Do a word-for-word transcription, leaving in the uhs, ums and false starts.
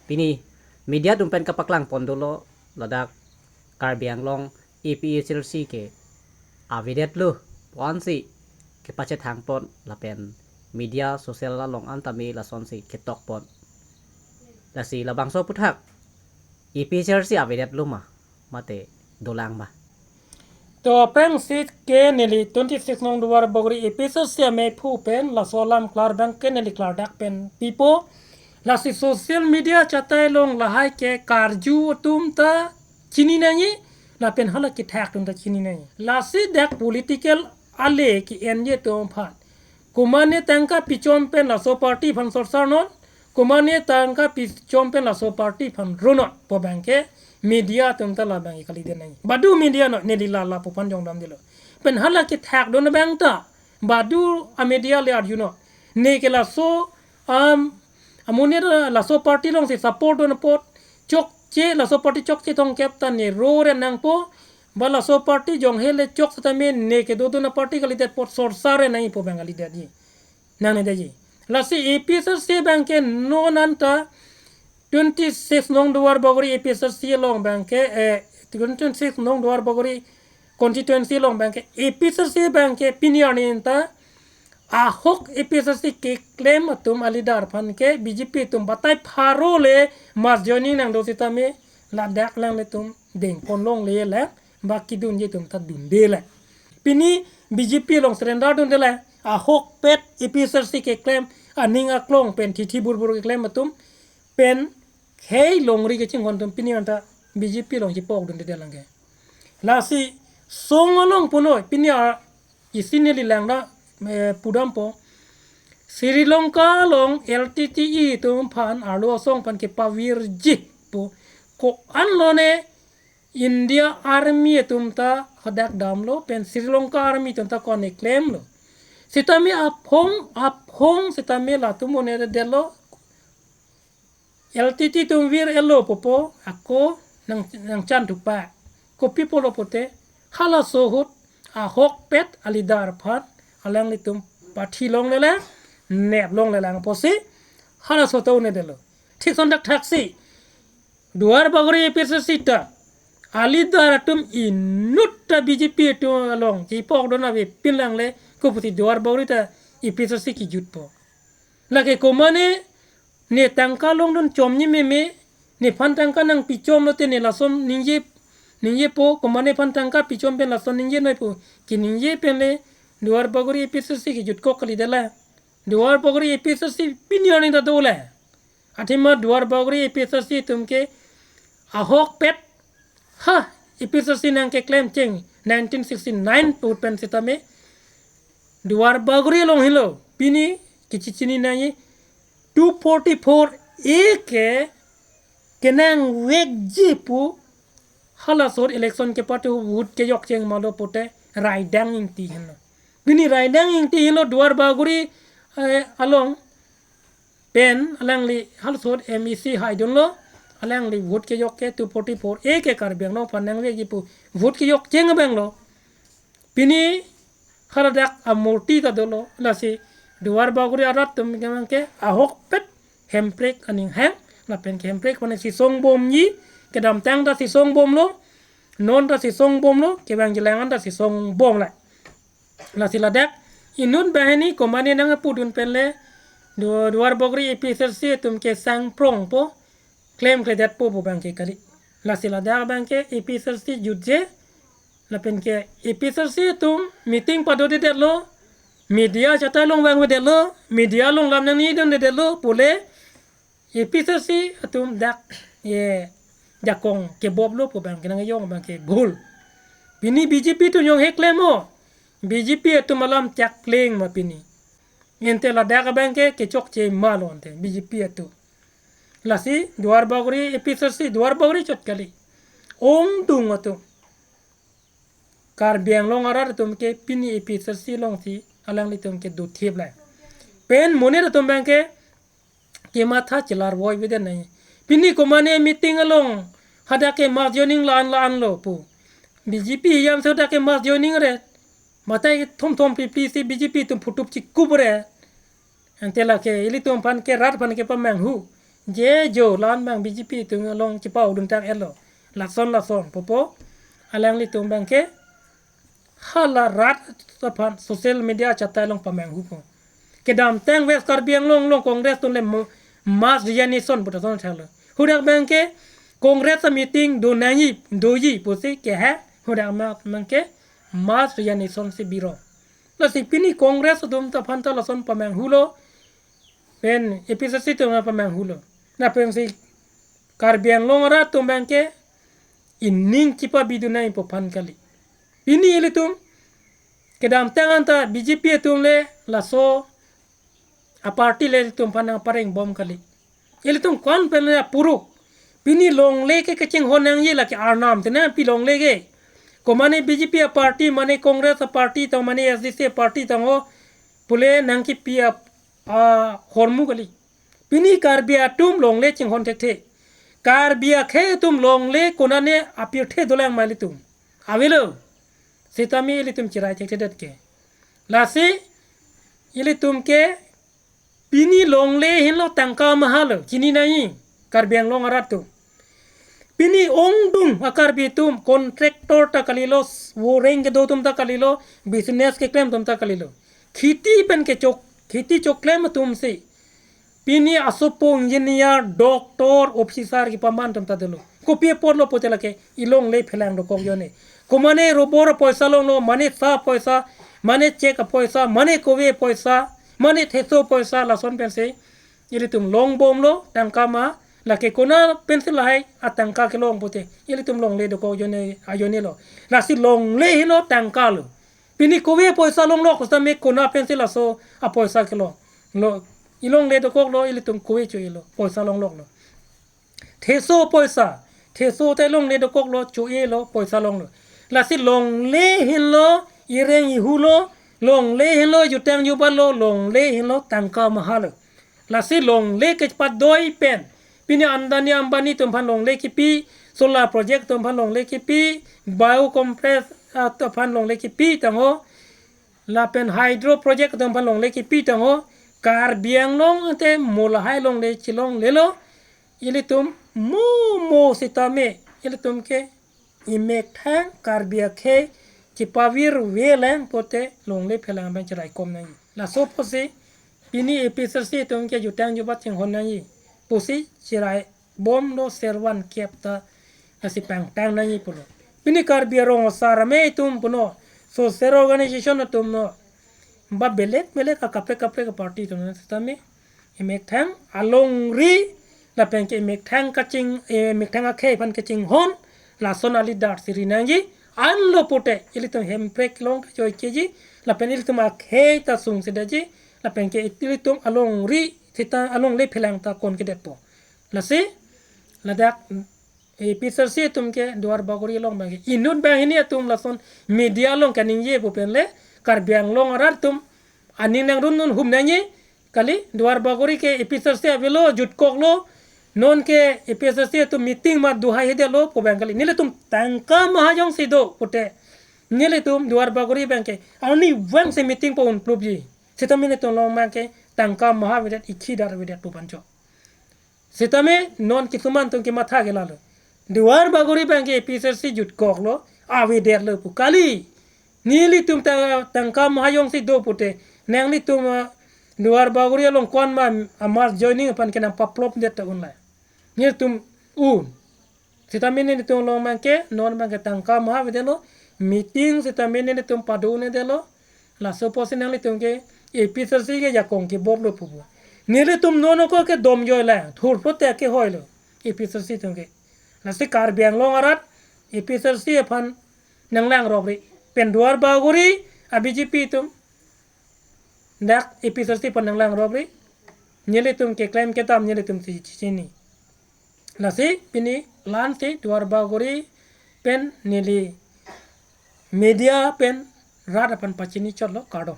Pini media atum pen kapaklang pon dolo, ladak Karbi Anglong A P H L C ke avedetlo pu-ansi kepachethangpon lapen media social along an tame lasonsi ketokpon. Lasi labangso aphuthak A P H L C avedetlo ma, mate dolang ba? To aphrangsi ke neli twenty-six nong Duar Bagori A P H L C amephu pen laso alam klar abang ke neli klardak pen pipo. Lasi social media chatai along lahai ke karju atum ta chini nangji, lapen hala kethak atum ta chini nangji. Lasi dak political ale ke-enji atum aphan, komane tangka pichom pen laso party aphan sorsar non, komane tangka pichom pen laso party aphan ro non pu abang ke media atum ta labang ke kalidet nangji. Badu media non, neli la lapu aphan jongdamdetlo. Pen hala kethak dun abang ta badu a media le arju non. Ne ke laso, um, amonit laso party alongsi support dun apot chokche, laso party chokche thomkep ta ne ro re nangpo, ba laso party jong hele chok setame ne kedodun a party kalidet apot sorsar re nangji pu abang kalidetji, nangnedetji. Lasi A P H L C abang ke non anta twenty-six nong Duar Bagori A P H L C along abang ke, eh, twenty-six nong Duar Bagori constituency along abang ke A P H L C abang ke pini arni anta ahok A P H L C keklem atum a leader aphan ke B J P atum batai pharo le mass joining nangdo setame ladak alanglitum dengpon longle lang, ba kedunji atum ta dunde lang. Pini B J P along surrender dunde lang. Ahokpet A P H L C keklem, aning aklong pen thithi burbur keklem atum pen khei longri kachinghon atum pini anta B J P along chipok dunde lang ke. Lasi song along punoi pini a isi neli langna, eh, pudampo. Sri Lanka along L T T E atum aphan arlo asong aphan kepavirji pu ko-an lone India Army atum ta hadak damlo, pen Sri Lanka Army atum ta ko-an klemlo. Setame aphong, aphong setame latum onedetlo. L T T E atum vir-etlo pupo, ako nang, nangchan thupa. Kopi pulo pute, halaso ahut ahokpet a leader aphan alanglitum pathi longle lang, nep longle lang pusi halaso ta onedetlo. Thik sontak thaksi Duar Bagori A P H L C ta a leader atum inut ta B J P atum along chipok dun avepin langle, ko pusi Duar Bagori ta A P H L C kejutpo. Lake komane ne tangka longdun chomji meme, nephan tangka nangpichom lote ne lason ningje, ningjepo, komane nephan tangka pichom pen lason ningje noi pu keningje pen le Duar Bagori A P H L C kejutkok kalidet lang. Duar Bagori A P H L C pini arni ta dolang. Athema Duar Bagori A P H L C atum ke ahokpet ha A P H L C nangkeklem cheng nineteen sixty-nine ahut pen setame Duar Bagori along helo pini kechechini nangji two forty-four A ke kenangvekji pu halaso ahut election kepatu vote kejok cheng malo pute Raidang Ingti henlo. Pini Raidang Ingti henlo Duar Bagori, eh, along pen alangli halaso ahut M A C haidunlo, alangli vote kejok ke two forty-four A ke Karbi Anglong aphan nangvekji pu vote kejok cheng abanglo. Pini haladak amurti ta dolo, lasi Duar Bagori arat atum kemang ke ahokpet Hemprek aning hang, lapen ke Hemprek aphan sisongbomji, kedamtang ta sisongbomlo, non ta sisongbomlo, kevangjilang an ta sisongbomlang. Lasi ladak inut banghini komane nangpudun pen le Du-, Duar Bagori A P H L C atum ke sangprongpo, klemkledetpo pu abang ke kali. Lasi ladak abang ke A P H L C jutje, lapen ke A P H L C atum meeting padodedetlo, media chatai along vangvedetlo, media along lam nangnidundedetlo pule A P H L C atum dak, eh, jakong keboplo pu abang ke nangjong abang ke bhul. Pini B J P atum jong he klem ho, B J P atum alam chakling ma pini. Ante ladak abang ke kechokche malo ante B J P atum. Lasi Duar Bagori A P H L C, Duar Bagori chot kali, ongdung atum, Karbi Anglong arat atum ke pini A P H L C alongsi alanglitum ke dothip lang. Pen monit atum abang ke kematha chelarvoivedet nangji. Pini komane meeting along hadak ke mass joining la-an la-an lo pu. B J P hijam si hadak ke mass joining re, batai thomthom phliphli si B J P atum phutup chikup re. Ante lake ilitum aphan ke rat aphan kepamanghu, je jo lan abang B J P atum along chipa-udun tang-etlo. Lason lason pupo, alanglitum abangke hala rat aphan social media chatai along pamanghupo. Kedamtang West Karbi Anglong along Congress atum le mo-, mass resignation puta son thalo. Hadak abangke Congress a-meeting do nangji, doji pusi kehang, hadak ma-, abangke mass resignation si biro. Lasi pini Congress atum ta aphan ta lason pamanghulo, pen A P C C atum ta pamanghulo. Lapensi Karbi Anglong arat atum abangke ining chipabidun nangji pu aphan kali. Pini ilitum kedamtang anta B J P atum le laso a-party le ilitum aphan nangparengbom kali. Ilitum ko-an pen le apuruk. Pini longle ke kachinghon nangji lake arnam te nangpi longle ke. Ko mane B J P a-party, mane Congress a-party tang, mane S D C a-party tang ho, pule nangkipi a, ahormu kali. Pini Karbi atum longle chinghon thekthe. Karbi akhei atum longle konane apirthe dolang ma ilitum? Avelo. Sitame ilitum chirai thekthedet ke. Lasi ilitum ke pini longle henlo tangka maha lo, chini nangji Karbi Anglong arat atum. Pini ongdung a-Karbi atum, contractor ta kalilo, voreng kedo atum ta kalilo, business keklem atum ta kalilo. Kheti pen kechok, kheti choklem atum si pini asopo engineer, doctor, officer kepaman atum ta dolo. Kopi apotlo pute lake ilongle phelang dokok ajoine. Ko mane rubber apoisa longlo, mane sa apoisa, mane chek apoisa, mane kove apoisa, mane theso apoisa, lason pensi ilitum longbomlo tangka ma, lake kona pensi lahai atangka kelong pute ilitum longle dokok ajoine, ajoine lo. Lasi longle henlo tangka lo. Pini kove apoisa longlok sitame kona pensi laso apoisa kelong? Lo, ilongle dokoklo, ilitum kove cho-elo, poisa longloklo. Theso apoisa, theso ta ilongle dokoklo, cho-elo, poisa longlo. Lasi longle henlo ireng ihu lo, longle henlo jutang jubat lo, longle henlo tangka maha lo. Lasi longle kepadoi pen, pini Adani Ambani atum aphan longle kipi, solar project atum aphan longle kipi, bio complex, ah, atum aphan longle kipi tang ho, lapen hydro project atum aphan longle kipi tang ho, Karbi Anglong ante mo lahai longle chilonglelo, ilitum mo mo sitame, ilitum ke imekthang Karbi akhei chipavirve lang pute longle phelang abang chiraikom nangji. Laso pusi pini A P C C atum ke jutang jubat chinghon nangji pusi chiraibomlo, servan kep ta lasi pangtang nangji pulo. Pini Karbi arong asar amei atum puno, social organization atum no, ba belek belek akaprek kaprek party atum no sitame imekthang alongri lapen ke imekthang kaching, eh, imekthang akhei aphan kachinghon, lason a-leader si ri nangji. Anlo pute ilitum Hemprek along kachoi keji, lapen ilitum akhei ta sungsedeji, lapen ke ilitum alongri sita alongle phelang ta kon kedetpo. Lasi ladak A P C C atum ke Duar Bagori along abang ke inut banghini atum lason media along kaningje pu pen le Karbi Anglong arat atum aning nangrun dunhum nangji kali. Duar Bagori ke A P C C avelo, jutkoklo, non ke A P C C atum meeting ma duhai hede lo pu abang kali. Nelitum tangka maha jongsi do pute nelitum Duar Bagori abang ke arnivang si meeting pa-unplupji. Sitame nelitum along abang ke tangka maha avedet, ikhidar avedet pu abang chot. Sitame non kisuman atum kematha ke lalo. Duar Bagori abang ke A P C C jutkoklo, avedetlo pu kali. Nelitum ta tangka maha jongsi do pute nanglitum, ah, Duar Bagori along ko-an ma a-mass joining aphan ke nangpaplopdet ta unlai. Nelitum un. Sitame nelitum along abang ke non abang ke tangka maha avedetlo, meeting sitame nelitum pado-un-edetlo. Laso pusi nanglitum ke A P C C ke jakong keboplo pupo. Nelitum non ako ke domjoi lang, thurpo te kehoilo A P C C atum ke. Lasi Karbi Anglong arat A P C C aphan nanglang ropri, pen Duar Bagori a-B J P atum dak A P C C aphan nanglang ropri. Nelitum keklem kedam nelitum si chini. Lasi pini la-ansi Duar Bagori pen neli media pen rat aphan pachini chotlo, kardom.